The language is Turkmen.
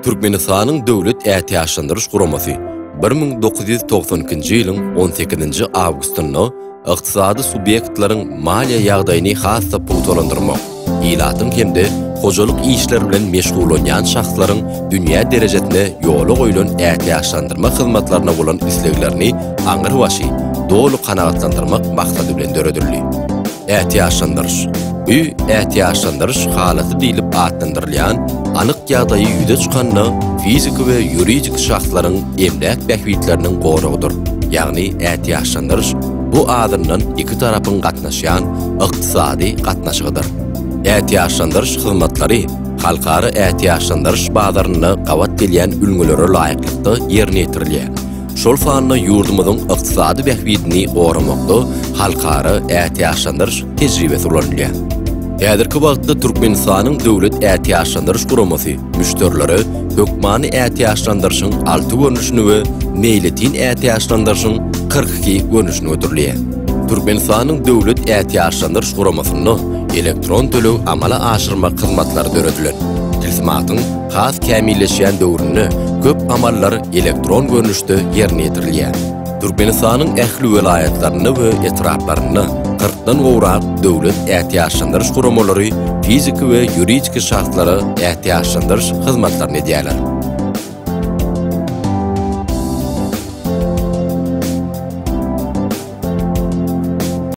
Türkmenistanyň Döwlet ätiýaçlandyryş guramasy 1992-nji ýylyň 18-nji awgustynda ykdysady subýektleriň maliýe ýagdaýyny has-da pugtalandyrmak, ilatyň hem-de hojalyk işleri bilen meşgullanýan şahslaryň dünýä derejesinde ýola goýlan ätiýaçlandyrma hyzmatlaryna bolan isleglerini aňrybaşy doly kanagatlandyrmak maksady bilen döredildi. Ätiýaçlandyryş, bu ätiýaçlandyryş halaty diýlip atlandyrylýan anyk ýagdaýy ýüze çykanda fiziki we ýuridik şahslaryň emläk bähbitleriniň goragydyr. Ýagny ätiýaçlandyryş bu azyndan iki tarapyň gatnaşýan ykdysady gatnaşygydyr. Ätiýaçlandyryş hyzmatlary halkara ätiýaçlandyryş bazarynda gabat gelýän ülňülere laýyklykda ýerine ýetirilýär. Şol sanda ýurdumyzyň ykdysady bähbidini goramakda halkara ätiýaçlandyryş tejribesi ulanylýar. Häzirki wagtda Türkmenistanyň Döwlet ätiýaçlandyryş guramasy müşderilere hökmany ätiýaçlandyryşyň alty görnüşini we meýletin ätiýaçlandyryşyň 42 görnüşini hödürleýär. Türkmenistanyň Döwlet ätiýaçlandyryş guramasynda elektron töleg amala aşyrmak hyzmatlary döredilen. Tilsimatyň has kämilleşýän döwründe köp amallar elektron görnüşde ýerine ýetirilýär. Türkmenistanyň ähli welaýatlarynda we etraplarynda kyrkdan gowrak döwlet ätiýaçlandyryş guramalary fiziki we ýuridiki şahslara ätiýaçlandyryş hyzmatlaryny edýärler.